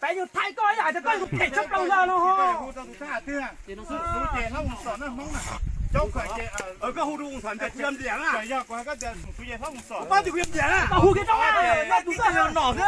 Peb yus thaij koj ib yam tias koj yus phem tshaj plaws no. Koj hu rau Mus Xom tias kuv yog Npliam na. Koj hu kiag rau na, koj tus koj yog nom xwb.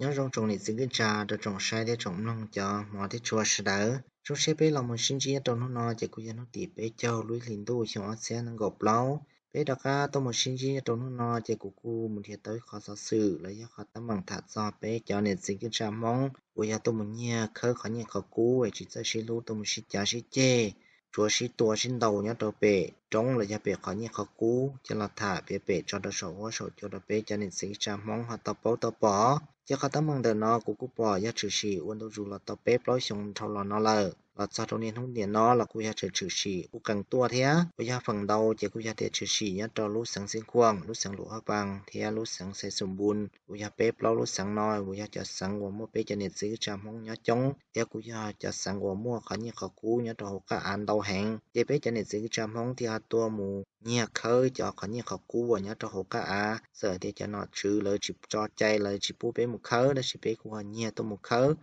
Nyob zoo tsoom niam txiv kwv tij rau tsoom saib thiab tsoom mloog cov hmov thiab tshua sawv daws. Zoo siab peb los mus sib ntsib nyob rau hnub no ces kuj yog hnub tim peb caug lub ib hlis ntuj xyoo ob txhiab nees nkaum plaub. Peb rov qab tuaj mus sib ntsib nyob rau hnub no ces kuv kuj mus nrhiav tau ib qho xov xwm los yog qhov teeb meem tham txog peb cov niam txiv kwv tij Hmoob uas yog tuaj mus nyiag khawb qhov nyiaj qhov kub es tsis txawj sib hlub tuaj mus sib cav sib ceg, tsuav sib tua sib ntaus nyob rau pem roob los yog pem qhov nyiaj qhov kub coj los tham piav pem tso rau saum huab saum cua rau peb cov niam txiv kwv tij Hmoob ho tau paub tau pom. Ces qhov teeb meem ntawm no kuv kuj pom yog tshwm sim ua ntu zus los tau peb plaub xyoos dhau los no lawm, los txog rau niaj hnub nim no los kuj yog tseem tshwm sim ub qees tuaj thiab. Uas yog feem ntau ces kuj yog tias tshwm sim nyob rau lub xeev Xeev Khuam, lub xeev Luam Haj Pab thiab lub xeev Xais Xoom Npun, uas yog peb plaub lub xeev no uas yog cov xeev uas muaj peb cov niam txiv kwv tij Hmoob nyob coob thiab kuj yog cov xeev uas muaj qhov nyiaj qhov kub nyob rau hauv qab av ntau heev. Ces peb cov niam txiv kwv tij Hmoob thiaj ho tuaj mus nyiag khawb cov qhov nyiaj qhov kub uas nyob rau hauv qab av, txawm tias cov nom tswv lawv tsis tso cai lawv tsis pub peb mus khawb, tab sis peb kuj ho nyiag tuaj mus khawb.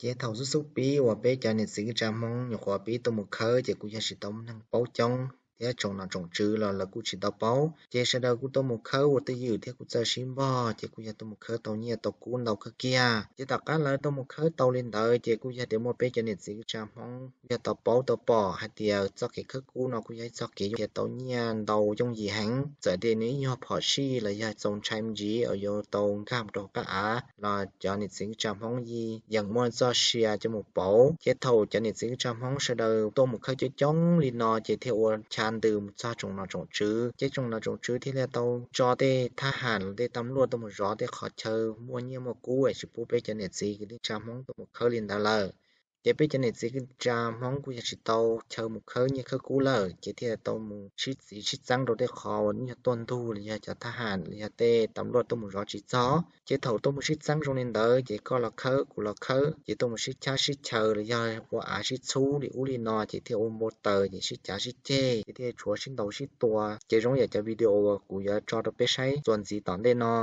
Ces thaum xub xub pib uas peb cov niam txiv kwv tij Hmoob nyuam qhuav pib tuaj mus khawb ces kuj yog tsis tau muaj neeg paub coob thiab tsoom nom tsoom tswv los lawv kuj tsis tau paub. Ces sawv daws kuj tuaj mus khawb ua twj ywm thiab kuj txawj sib npog ces kuj yog tuaj mus khawb tau nyiaj tau kub ntau kawg kiag. Ces tom qab lawv tuaj mus khawb tau li ntawd ces kuj yog tias muaj peb cov niam txiv kwv tij Hmoob kuj yog tau paub tau pom hais tias txoj kev khawb kub no kuj yog ib txoj kev yuav tau nyiaj ntau yooj yim heev. Txawm tias nws ib nyuag phom sij los yog txaus ntshai me ntsis uas yuav tau nkag rau qab av los cov niam txiv kwv tij Hmoob yeej yeem muaj txoj sia coj mus pauv. Ces thaum cov niam txiv kwv tij Hmoob sawv daws tuaj mus khawb coob coob li no ces thiaj ua chav ntws mus txog tsoom nom tsoom tswv. Ces tsoom nom tsoom tswv thiaj li tau tso tej thab ham los tej tam luaj tuaj mus zov tej qhov chaw muaj nyiaj muaj kub es tsis pub peb cov niam txiv kwv tij Hmoob tuaj mus khawb li ntawd lawm. Ces peb cov niam txiv kwv tij Hmoob kuj yog tsis tau chaw mus khawb nyiaj khawb kub lawm ces thiaj tau mus sib txeeb sib txeeb rau tej qhov uas nyuag tuaj ntug los yog cov thab ham los yog tej tam luaj tuaj mus zov tsis txog. Ces thaum tuaj mus sib txeeb zoo li ntawd ces koj los khawb kuv los khawb ces tuaj mus sib chab sib chaw los yog ua av sib txhub li ub li no ces thiaj ua npau taws ces sib cav sib ceg ces thiaj tshuav sib ntaus sib tua. Ces zoo yam cov video uas kuv yuav tso rau peb saib txuas ntxiv tom ntej no.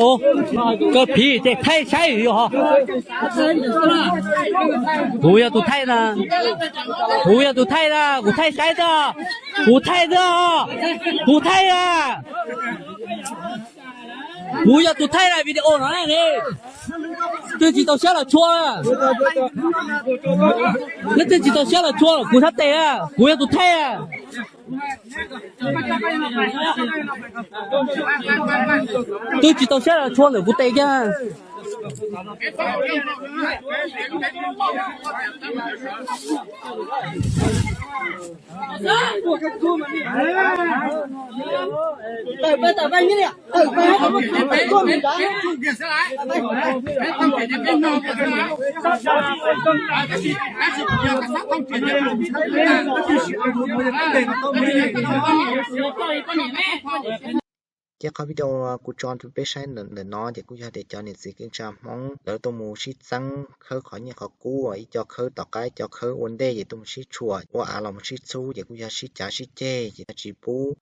Ov, koj phiv ces thaij saib yus hov. Kuv yog tus thaij na. Kuv yog tus thaij na, kuv thaij saib xwb. Kuv thaij xwb. Kuv thaij a. Kuv yog tus thaij na, video no ne. Twb tsis tau siab los tshua. Neb twb tsis tau siab los tshua, kuv sab tes a, kuv yog tus thaij a. Twb tsis tau siab los tshua lawm kuv tes kiag. Ces qhov video kuv tso rau peb saib ntawm no ces kuj yog tias cov niam txiv kwv tij Hmoob lawv tuaj mus sib txeeb khawb qhov nyiaj qhov kub, ib co khawb tom qab ib co khawb ua ntej ces tuaj mus sib tshuam ua av los mus sib txhub ces kuj yog sib cav sib ceg ces tsis pub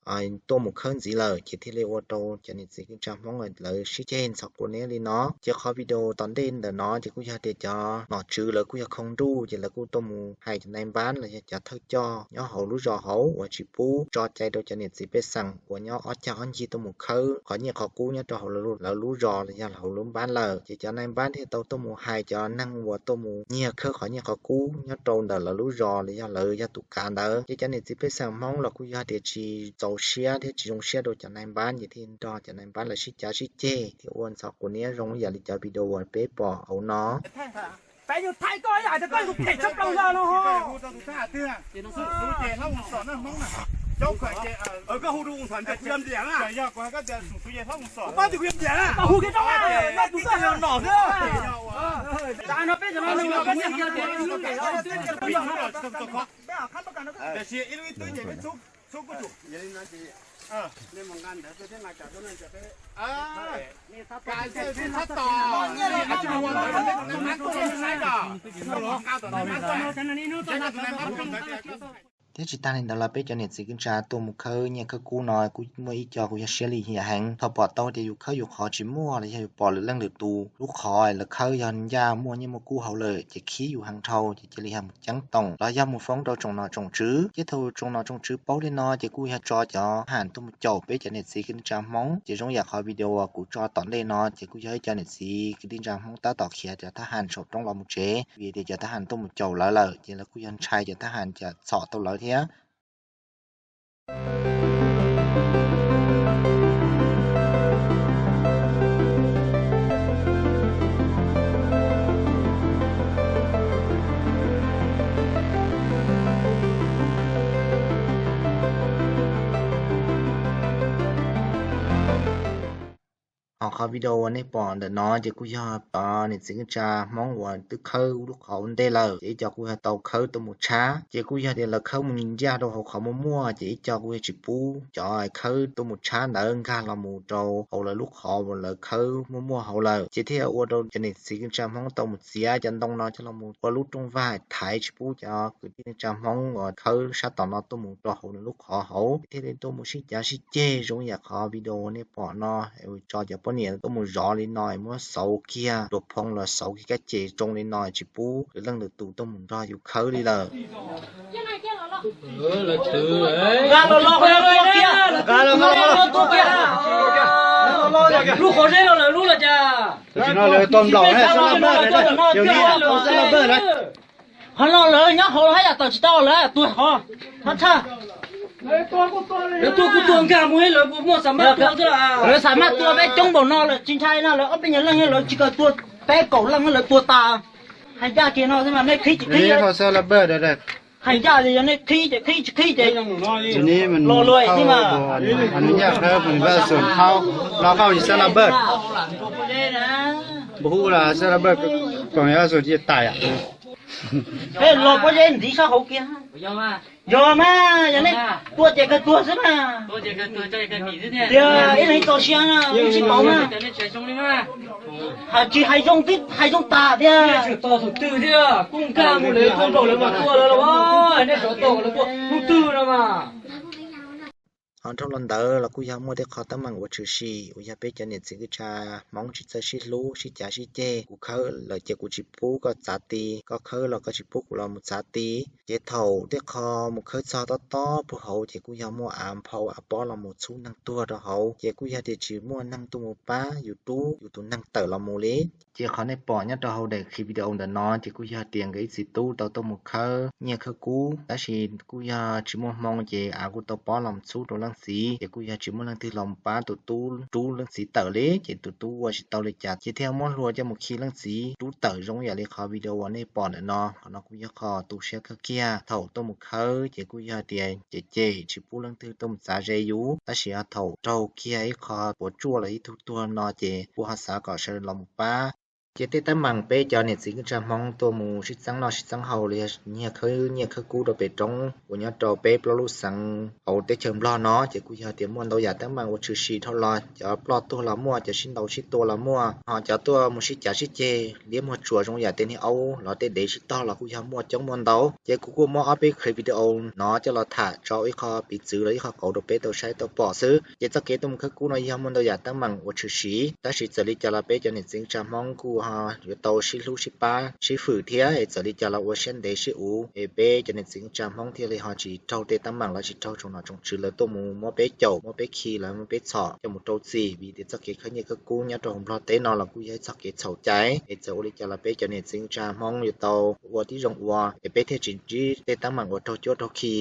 tuaj mus khawb ntxiv lawm ces thiaj li ua rau cov niam txiv kwv tij Hmoob lawv sib ceg ntxhov quav niab li no. Ces qhov video tom ntej ntawm no ces kuj yog tias cov nom tswv lawv kuj yog khoo nruj ces lawv kuj tuaj mus hais cov nai npab los yog cov thawj coj nyob hauv lub zos hauv uas tsis pub tso cai rau cov niam txiv pej xeem uas nyob ob cag ob ncig tuaj mus khawb qhov nyiaj qhov kub nyob rau hauv lawv lub zos los yog hauv lub npab lawm. Ces cov nai npab thiaj tau tuaj mus hais cov neeg uas tuaj mus nyiag khawb qhov nyiaj qhov kub nyob rau ntawm lawv lub zos los yog lawv yog tus kav ntawd. Ces cov niam txiv pej xeem Hmoob los kuj yog tias tsis txaus siab thiab tsis zoo siab rau cov nai npab ces thiaj nrog cov nai npab lawv sib cav sib ceg thiab ua ntxhov quav niab zoo ib yam li cov video uas peb pom hauv no. Peb yus thaij koj ib yam tias koj yus phem tshaj plaws no. Koj hu kiag rau na, koj tus koj yog nom xwb. Thiab tsis tag li ntawd los peb cov niam txiv kwv tij neej tsa tuaj mus khawb nyiaj khawb kub no kuj muaj ib co kuj yog siab lim hiam heev. Thaum pom tau tias yus khawb yus qhov tsis muaj los yog yus pom lwm leej lwm tus lub qhov lawv khawb yog ncaj muaj nyiaj muaj kub hauv lawm ces khib yus heev dhau ces cia li yog mus ceeb toom los yog mus foob rau tsoom nom tsoom tswv. Ces thaum tsoom nom tsoom tswv paub li no ces kuj yog tso cov thab ham tuaj mus caum peb cov niam txiv kwv tij neej tsa Hmoob. Ces zoo yam qhov video uas kuv tso tom ntej no ces kuj yog ib co niam txiv kwv tij neej tsa Hmoob tab tom khiav cov thab ham saum roob los mus tsev, vim tias cov thab ham tuaj mus caum lawv lawm ces lawv kuj yog ntshai cov thab ham cov txhom tau lawv thiab. Hos qhov video uas nej pom ntawm no ces kuj yog cov niam txiv kwv tij neej tsa Hmoob uas twb khawb lub qhov ua ntej lawm, ces ib co kuj yog tau khawb tuaj mus tshab, ces kuj yog tias lawv khawb mus ncaj rau hauv qhov muaj muaj, ces ib co kuj yog tsis pub cov khawb tuaj mus tshab ntawd nkag los mus rau hauv lawv lub qhov uas lawv khawb muaj muaj hauv lawm, ces thiaj ua rau cov niam txiv kwv tij neej tsa Hmoob tau mus txiav cov ntoo no coj los mus ua lub rooj vag thaiv tsis pub cov kwv tij neej tsa Hmoob uas khawb sab tom no tuaj mus rau hauv nws lub qhov hauv, thiaj li tuaj mus sib cav sib ceg zoo yam qhov video nej pom no. Tso cov poj niam tuaj mus zov li no, muab xauv kiag, luas phoo los xauv kiag kab ces tsoo li no, tsis pub lwm leej lwm tus tuaj mus nrog yus khawb li lawm. Lub qhov zeb no lawv lub los cas? Qhov no lawv nyob hauv haj yam tawm tsis tau lawm, tuag qhov, thab tshaj. Lawv tuag kuj tuag nkag mus, lawv muaj xam maj tuag xwb. Lawv xam maj tuag peb coob npaum no lawm tsis ntshai no, lawv ob peb nyuag leej lawv tsis kawg tuag, peb kaum leej lawv tuag tas. Hais ncaj kiag no xwb mas nej qhib tsis qhib. Hais ncaj yog nej qhib ces qhib, tsis qhib ces los luag xwb mas. Peb los pob zeb ntxiv sab hauv kiag. Yog mas, yog nej tua ces kawg tuag xwb mas. Tias ib leeg txaus siab na, sib pauv mas. Hais tsis hais zoo, twb hais zoo tas tiag. Kuj nkag mus lawv tua nraum lawv mas tua lawv los, nej sawv tau lawv tua hnub twg no mas. Ho dhau los ntawd los kuj yog muaj tej qho teeb meem uas tshwm sim uas yog peb cov niam txiv kwv tij neej tsa Hmoob tsis txawj sib hlub sib cav sib ceg. Kuv khawb lawm ces kuv tsis pub koj txav ti, koj khawb los koj tsis pub kuv los mus txav ti. Ces thaum tej qho mus khawb txog tob tob puag hauv ces kuj yog muaj av nphau av pob los mus txhub neeg tuag rau hauv, ces kuj yog tias tsis muaj neeg tuaj mus pab yus rub yus tus neeg tawm los mus li. Ces qhov nej pom nyob rau hauv daim clip video ntawm no ces kuj yog tias nkawd ib txiv tub tau tuaj mus khawb nyiaj khawb kub, tab sis kuj yog tsis muaj hmoo ces av kuj tau pob los mus txhub rau leej txiv, ces kuj yog tsis muaj leej twg los mus pab tus tub rub leej txiv tawm li, ces tus tub ua tsis tau li cas ces thiaj muab hlua coj mus khi leej txiv rub tawm zoo yam li qhov video uas nej pom ntawm no. Qhov no kuj yog qho tu siab kawg kiag. Thaum tuaj mus khawb ces kuj yog tias cem cem tsis pub leej twg tuaj mus txav ze yus, tab sis thaum raug kiag ib qho puas tsuaj los ib tug tuag no ces kuj ho xav kom sawv daws los mus pab. Ces tej teeb meem peb cov niam txiv kwv tij neej tsa Hmoob tuaj mus sib txeeb noj sib txeeb haus los yog nyiag khawb nyiaj khawb kub rau pem roob uas nyob rau peb plaub lub xeev hauv teb chaws Nplog no ces kuj yog tias muaj ntau yam teeb meem uas tshwm sim dhau los, cov ploj tuag los muaj, cov sib ntaus sib tua los muaj, ho cov tuaj mus sib cav sib ceg liab muag tsuas zoo yam tej niag aub los tej dev sib tog los kuj yog muaj coob muaj ntau. Ces kuv kuj muab ob peb clip video no coj los tham tso ua ib qho piv txwv los ib qho qauv rau peb tau saib tau pom xwb. Ces txoj kev tuaj mus khawb kub no yog muaj ntau yam teeb meem uas tshwm sim, tab sis txawm li cas los peb cov niam txiv kwv tij neej tsa Hmoob kuj ho yuav tau sib hlub sib pab sib fwm thiab, es txawm li cas los ua siab ntev sib uv es peb cov niam txiv kwv tij neej tsa Hmoob thiaj li ho tsis raug tej teeb meem los tsis raug tsoom nom tsoom tswv lawv tuaj mus muab peb caum muab peb khi lawv muab peb txhom coj mus rau txim, vim tias txoj kev khawb nyiaj khawb kub nyob rau hauv Nplog teb no los kuj yog ib txoj kev txhaum cai. Es txawm ua li cas los peb cov niam txiv kwv tij neej tsa Hmoob yuav tau ua tib zoo ua es peb thiaj tsis ntsib tej teeb meem uas raug cuab raug khi.